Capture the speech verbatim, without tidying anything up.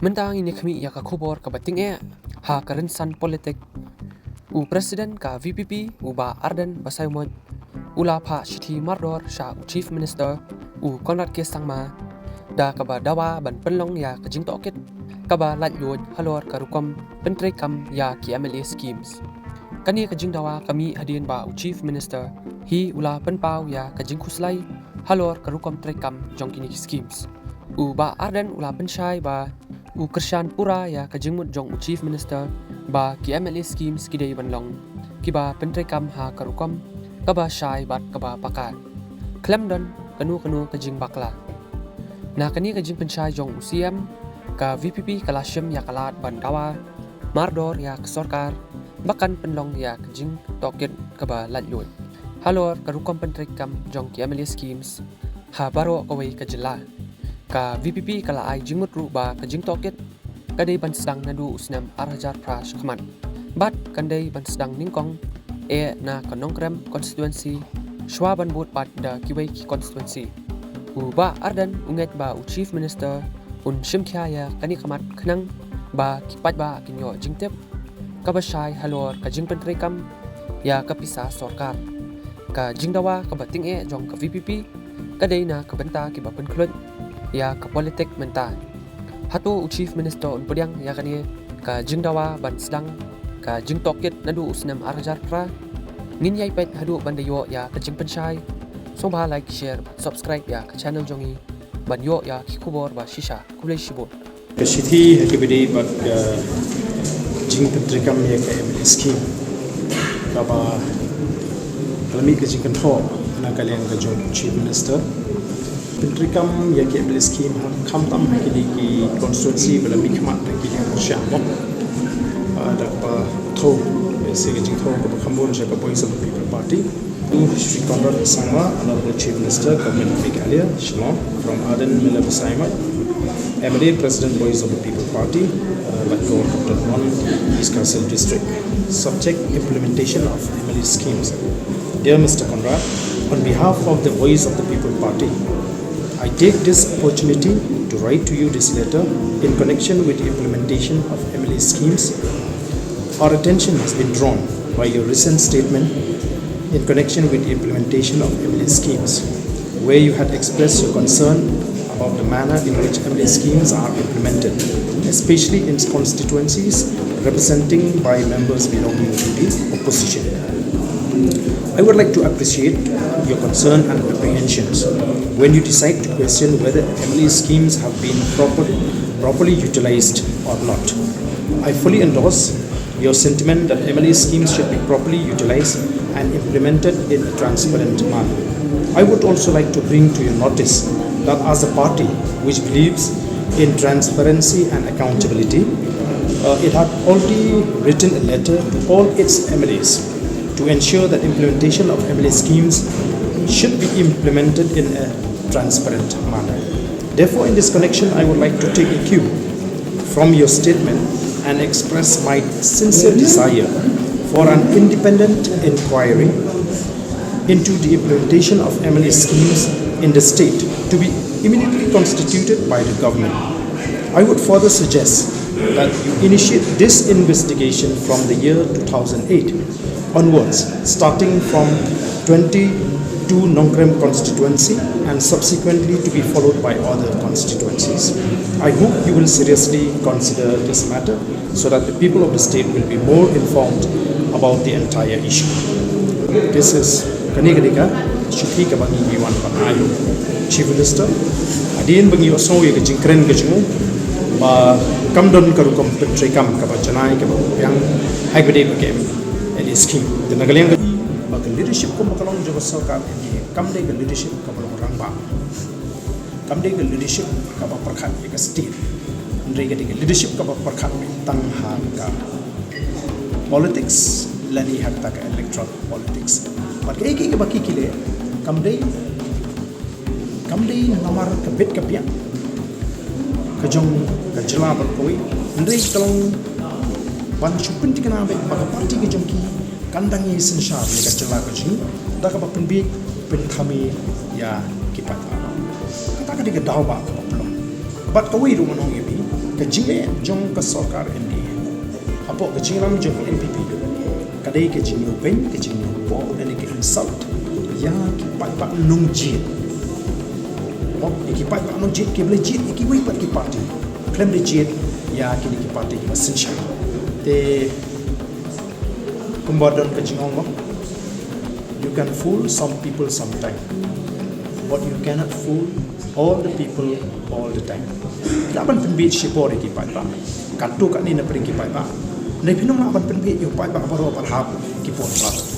Mynta ngin ïa khmih ïa ka khubor kaba tyngeh ha ka rynsan politik. U President ka V P P, u Bah Ardent Basaiawmoit, u la phah shithi mardor sha u Chief Minister, u Conrad K Sangma, da kaba dawa ban pynlong ïa ka jingtohkit kaba laitluid halor ka rukom pyntreikam ïa ki M L A schemes. Kane ka jingdawa ka mih hadien ba u Chief Minister hi u la pynpaw ïa ka jingkhuslai halor ka rukom treikam jong kine ki schemes. U Bah Ardent u la pynshai ba u kyrshan pura ïa ka jingmut jong u Chief Minister ba ki M L A schemes ki dei ban long kiba pyntreikam ha ka rukom kaba shai bad kaba pakar, khlem don kano kano ka jingbakla. Na kane ka jingpynshai jong u C M, ka V P P ka la shim ïa ka lad ban dawa mardor ïa ka sorkar ba kan pynlong ïa ka jingtohkit kaba laitluid halor ka rukom pyntreikam jong ki M L A schemes ha baroh kawei ka jylla. Ka V P P ka la ai jingmut ruh ba ka jingtohkit ka dei ban sdang naduh u snem ar hajar phra shakhmat bad kan dei ban sdang nyngkong eh na ka Nongkrem constituency, shwa ban bud pat da kiwei ki constituency. U Bah Ardent u ngeit ba u Chief Minister un shim khia ïa kane ka mat khnang ba ki paidbah kin ïoh jingtip kaba shai halor ka jingpyntreikam ïa ka pisa sorkar. Ka jingdawa kaba tyngeh jong ka V P P ka dei na ka bynta kiba pynkhluit ïa ka politik mynta. Hato u Chief Minister un pdiang ïa kane ka jingdawa ban sdang ka jingtohkit naduh u snem ar hajar phra? Ngin ïai peit haduh ban da ïoh ïa ka jingpynshai. Sngewbha like, share, subscribe ïa ka channel jong ngi ban ïoh ïa ki khubor ba shisha. Khublei shibun. Ka shithi ha kaba ïadei bad ka jingpyntreikam ïa ka M L A scheme, kaba ka la mih ka jingkynthoh na ka liang ka jong u Chief Minister. Pyntreikam ïa ka M L A scheme ha, khamtam ha kine ki constituency ba la mihkhmat ha ki liang kyrshan mo. Ah, da kaba thew, ïa se ka jingthew kaba kham bun sha ka Voice of the People Party. To Shri Conrad Sangma, Honorable Chief Minister, Government of Meghalaya, Shillong, from Ardent Miller Basaiawmoit, M L A, President, Voice of the People Party, uh, Latgong, Hapdeng One, East Khasi Hills District. Subject: implementation of M L A schemes. Dear Mister Conrad, on behalf of the Voice of the People Party, I take this opportunity to write to you this letter in connection with the implementation of M L A schemes. Our attention has been drawn by your recent statement in connection with the implementation of M L A schemes, where you had expressed your concern about the manner in which M L A schemes are implemented, especially in constituencies representing by members belonging to the opposition. I would like to appreciate your concern and apprehensions when you decide to question whether M L A schemes have been proper, properly utilized or not. I fully endorse your sentiment that M L A schemes should be properly utilized and implemented in a transparent manner. I would also like to bring to your notice that as a party which believes in transparency and accountability, uh, it had already written a letter to all its M L As to ensure that implementation of M L A schemes should be implemented in a transparent manner. Therefore, in this connection, I would like to take a cue from your statement and express my sincere desire for an independent inquiry into the implementation of M L A schemes in the state to be immediately constituted by the government. I would further suggest that you initiate this investigation from the year two thousand eight onwards, starting from twenty-two Nongkrem constituency and subsequently to be followed by other constituencies. I hope you will seriously consider this matter so that the people of the state will be more informed about the entire issue. This is, kane ka dei ka shithi kaba ngi ngi wan ban ai Chief Minister. Hadien ba ngi ïohsngew ïa ka jingkren ka jong u ba kam don ka rukom pyntreikam kaba janai kaba biang ha kaba dei ba ka M L A scheme. Te na ka liang ka ba ka leadership kumba ka long jong ka sorkar N D A kam dei ka leadership kaba long rangbah. Kam dei ka leadership kaba pyrkhat ïa ka state. Hynrei ka dei ka leadership kaba pyrkhat tang ha ka politics lane ha kata ka electoral politics. Bad kaei kaei kaba ki ki leh kam dei, kam dei namar ka bit ka biang ka jong ka jylla baroh kawei. Hynrei ka long ban shu pynthikna beit ba ka party ka jong ki kan dang ïai synshar ïa ka jylla ka jong ngi da kaba pynbiej pynthame ïa ki paidbah. Dei ka daw ba ka pop long. Bad kawei ruh ngan ong ïa phi, ka jingleh jong ka sorkar N D A hapoh ka jingïalam jong ka N P P ka dei ka jingïoh beiñ, ka jingïoh bok, lane ka insult ïa ki paidbah nongjied. Mo, ïa ki paidbah nongjied kiba la jied ïa kiwei pat ki party, khlem da jied ïa kine ki party kiba synshar. Te kumba don ka jingong mo, you can fool some people sometime, but you cannot fool all the people all the time. Lah ban pynbieit shipor ïa ki paidbah. Katto katne na pdeng ki paidbah. Hynrei phin ym lah ban pynbieit ïa u paidbah baroh ban hap ki por ba.